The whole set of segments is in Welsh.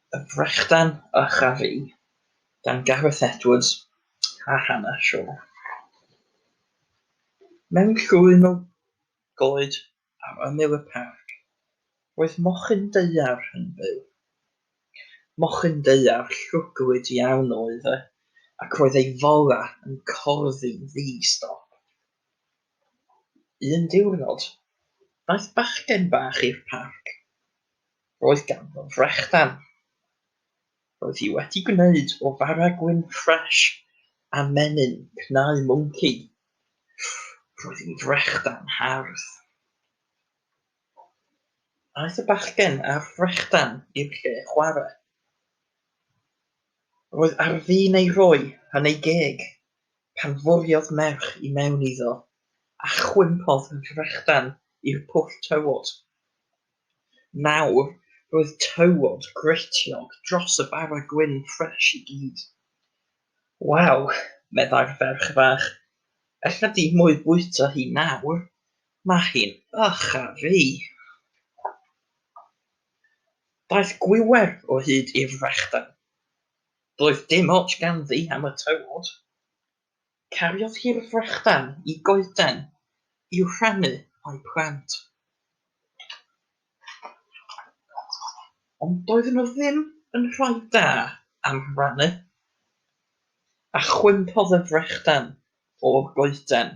Y Frechdan Ych a Fi gan Gareth Edwards a Hannah Shaw. Mewn llwyn o goed ar ymyl y parc, roedd mochyn daear yn byw. Mochyn daear llwglyd iawn oedd e, ac roedd ei fola yn corddi'n ddi-stop. Un diwrnod, daeth bachgen bach i'r parc. Roedd ganddo frechdan. Roedd hi wedi gwneud o fara gwyn ffres a menyn cnau mwnci. Roedd hi'n frechdan hardd. Aeth y bachgen â'r frechdan i'r lle chwarae. Roedd ar fin ei rhoi yn ei geg pan fwriodd merch i mewn iddo a chwympodd y frechdan i'r pwll tywod. Nawr roedd tywod grutiog dros y bara gwyn ffres i gyd. Waw, meddai'r ferch fach, ella di mo'i bwyta hi nawr, ma' hi'n ych a fi. Daeth gwiwer o hyd i'r frechdan. Doedd dim ots ganddi am y tywod. Cariodd hi'r frechdan i goeden i'w rhannu â'i phlant. Ond doedden nhw ddim yn rhai da am rannu, a chwympodd y frechdan o'r goeden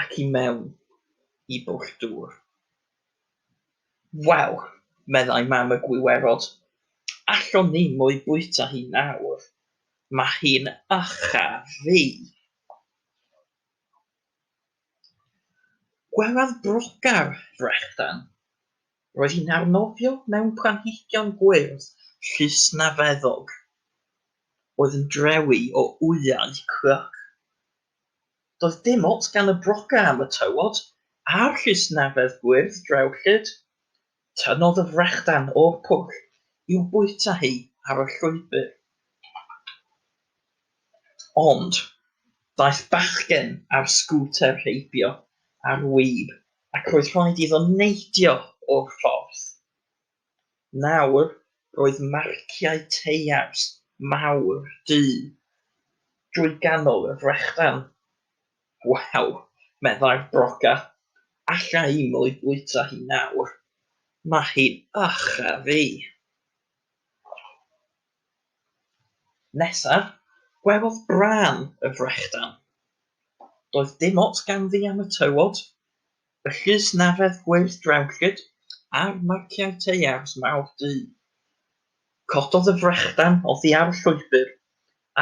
ac i mewn i bwll dŵr. Wel, meddai mam y gwiwerod, allwn ni mo'i bwyta hi nawr, ma' hi'n ych a fi. Gwelodd broga'r frechdan. Roedd hi'n arnofio mewn planhigion gwyrdd llysnafeddog oedd yn drewi o wyau cloc. Doedd dim ots gan y broga am y tywod a'r llysnafedd gwyrdd drewllyd. Tynnodd y frechdan o'r pwll i'w bwyta hi ar y llwybr. Ond, daeth bachgen ar sgwter heibio ar wib ac roedd rhaid iddo neidio o'r ffordd. Nawr roedd marciau teiars mawr du drwy ganol y frechdan. Waw, meddai'r broga, alla i mo'i bwyta hi nawr, ma' hi'n ych a fi. Nesaf, gwelodd brân y frechdan. Doedd dim ots ganddi am y tywod, Y llysnafedd gwyrdd drewllyd a'r marciau teiars mawr du. Cododd y frechdan oddi ar y llwybr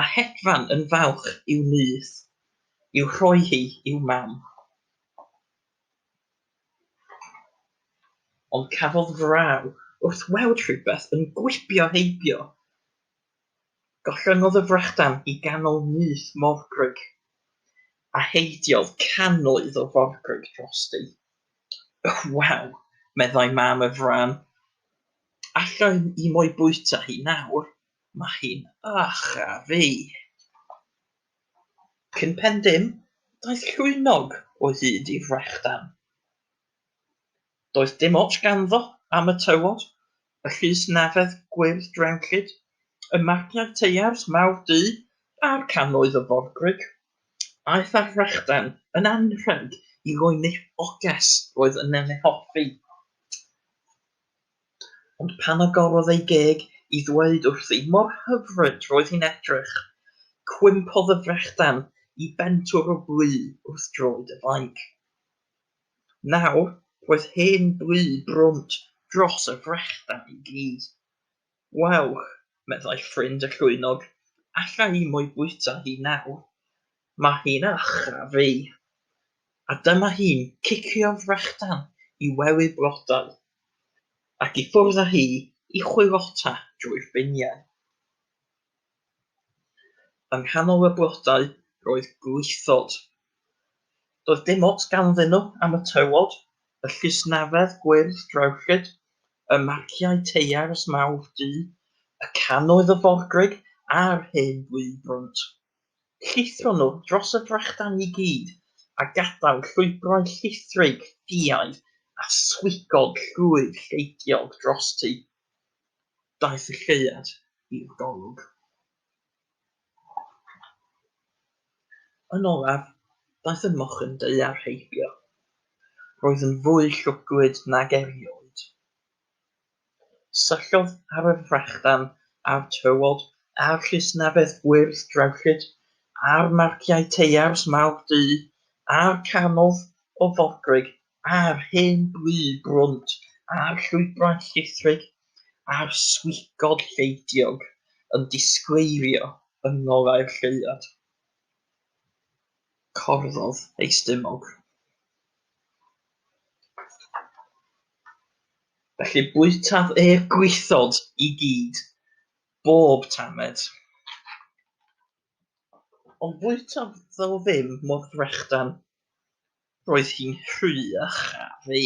a hedfan yn falch i'w nyth, i'w rhoi hi i'w mam. Ond cafodd fraw wrth weld rhywbeth yn gwibio heibio. Gollyngodd y frechdan i ganol nyth morgrug, a heidiodd cannoedd o forgrug drosti. Waw, meddai mam y frân, alla i mo'i bwyta hi nawr, ma' hi'n ych a fi. Cyn pen dim, daeth llwynog o hyd i frechdan. Doedd dim ots ganddo am y tywod, y llysnafedd gwyrdd drewllyd, y marciau teiars mawr du a'r cannoedd o forgrug. Aeth â'r frechdan yn anrheg i loenuoges roedd yn ei hoffi. Ond pan agorodd ei geg i ddweud wrthi mor hyfryd roedd hi'n edrych, cwympodd y frechdan i bentwr o blu wrth droed y fainc. Nawr roedd hen blu brwnt dros y frechdan i gyd. Wel, meddai ffrind y llwynog, alla i mo'i bwyta hi nawr, ma' hi'n ych a fi. A dyma hi'n cicio'r frechdan i wely blodau, ac i ffwrdd â hi i chwilota drwy'r biniau. Yng nghanol y blodau roedd gwlithod. Doedd dim ots ganddyn nhw am y tywod, y llysnafedd gwyrdd drewllyd, y marciau teiars mawr du, y cannoedd o forgrug a'r hen blu brwnt. Llithron nhw dros y frechdan i gyd a gadael llwybrau llithrig ffiaidd a swigod llwyd lleidiog drosti. Daeth y lleuad i'r golwg. Yn olaf, daeth y mochyn daear heibio. Roedd yn fwy llwglyd nag erioed. Syllodd ar y frechdan a'r tywod a'r llysnafedd gwyrdd drewllyd a'r marciau teiars mawr du a'r cannoedd o forgrug a'r hen blu brwnt a'r llwybrau llithrig a'r swigod lleidiog yn disgleirio yng ngolau'r lleuad. Corddodd ei stumog. Felly bwytaodd e'r gwlithod i gyd, bob tamed. Ond fwytaodd o ddim mo'r frechdan. Roedd hi'n rhy ycha fi.